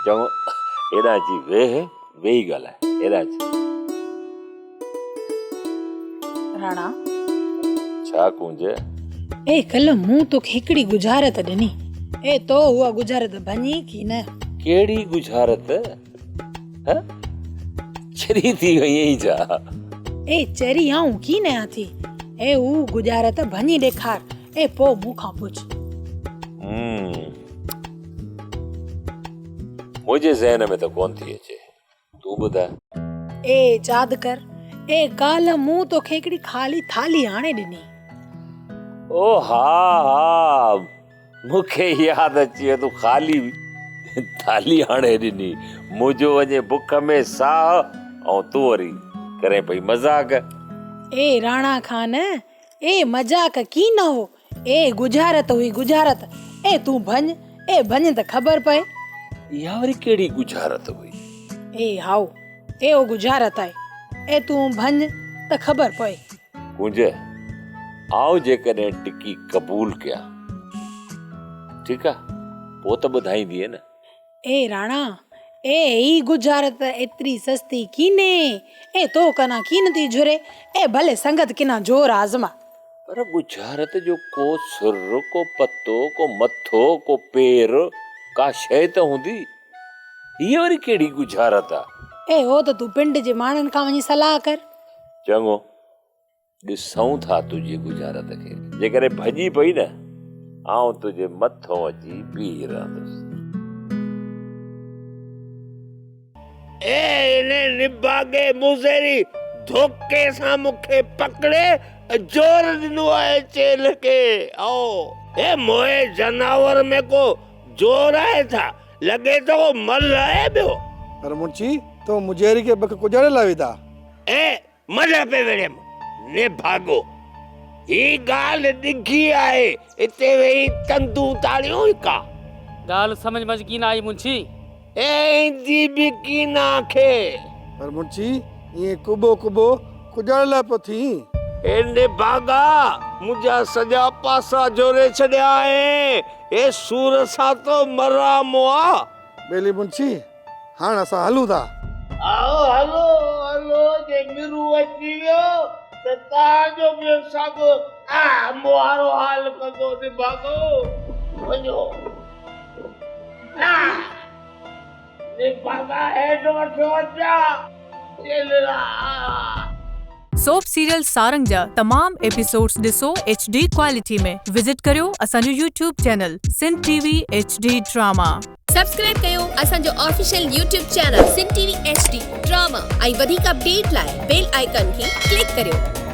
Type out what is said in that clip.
چڱو هيڏانهن اچي ويهه، ويهي ڳالهاء. هيڏانهن اچ. راڻا. ڇا ڪونج؟ اي ڪلهه مون توکي هڪڙي ڳجهارت ڏني. اي تو اها ڳجهارت ڀڃي ڪي نه؟ ڪهڙي ڳجهارت؟ هه؟ چري ٿي وئين ڇا؟ اي چري آئون ڪي نه آهيان ٿي. اي هو ڳجهارت ڀڃي ڏيکار. اي پوء مون کان پڇ. منهنجي ذهن ۾ ته ڪونه ٿي اچي. تون ٻڌاء. اي ياد ڪر. اي ڪالهه مون توکي هڪڙي خالي ٿالهي آڻي ڏني. او ها ها مون کي ياد اچي ويو تون خالي ٿالهي آڻي ڏني. منهنجو وڃي بک ۾ ساهه ۽ تون وري ڪرين پئي مذاق. اي راڻا خان اي مذاق ڪين هو. اي ڳجهارت هئي ڳجهارت، اي تون ڀڃ، اي ڀڃ ته خبر پئي. اها وري ڪهڙي ڳجهارت هئي؟ اي هائو، اي او ڳجهارت آهي، اي تون ڀڃ ته خبر پئي. ڪونج، آئون جيڪڏهن ٽڪي قبول ڪيان، ٺيڪ آ، پوء ته ٻڌائيندينء نه؟ اي راڻا، اي هي ڳجهارت ايتري سستي ڪينهي، اي تو ڪنا ڪين ٿي جهري، اي ڀلي سنگت ڪنا زور آزما. پر ڳجهارت جو ڪو سر، ڪو پتو، ڪو مٿو، ڪو پير، ڪا شيء ته هوندي. هيء وري ڪهڙي ڳجهارت آ؟ اي هو ته تون پنڊ جي ماڻهن کان وڃي صلاح ڪر. چڱو، ڏسون ٿا تنهنجي ڳجهارت کي. جيڪڏهن ڀڄي پئي نه، آئون تنهنجي مٿو اچي بيهي رهندس. اي انهي نڀاڳي مزيري ڌوڪي سان مون کي پڪڙي زور ڏنو آهي چيلهه کي. او. اي موئي جناور ۾ ڪو زور آهي ڇا؟ لڳي ٿو ڪو ملهه آهي ٻيو. پر منشي، تو مجيري کي بک ڪجهڙي لاء وڌا؟ اي ملهه پئي وڙهيم، نڀاڳو. هي ڳالهه ڊگهي آهي، اتي ويهي تندون تاڙيون ڪا. ڳالهه سمجهه منجهه ڪين آئي منشي. اي ايندي به ڪين آکي. پر منشي، ائين ڪٻو ڪٻو ڪجهڙ لاء پيو ٿين؟ اي نڀاڳا، منهنجا سڄا پاسا جوڙي ڇڏيا آهين، اي سور سان تو مران مئا. ٻيلي منشي، هاڻ اسان هلون ٿا. آئو هلو هلو جي مرو اچي ويو ته توهان جو به ساڳو مون وارو حال ڪندو نڀاڳو وڃو نڀاڳا هيٺ وٺيو اچان چيلڙا. سوپ سيريل سارنگ جا تمام ايپيسوڊز ڏسو ايڇ ڊي ڪوالٽي ۾ وزٽ ڪريو اسان جو YouTube channel Sindh T V H D drama. Subscribe ڪيو اسان جو official YouTube channel Sindh T V H D drama ۽ وڌيڪ اپڊيٽ لاء بيل آئيڪان کي ڪلڪ ڪريو.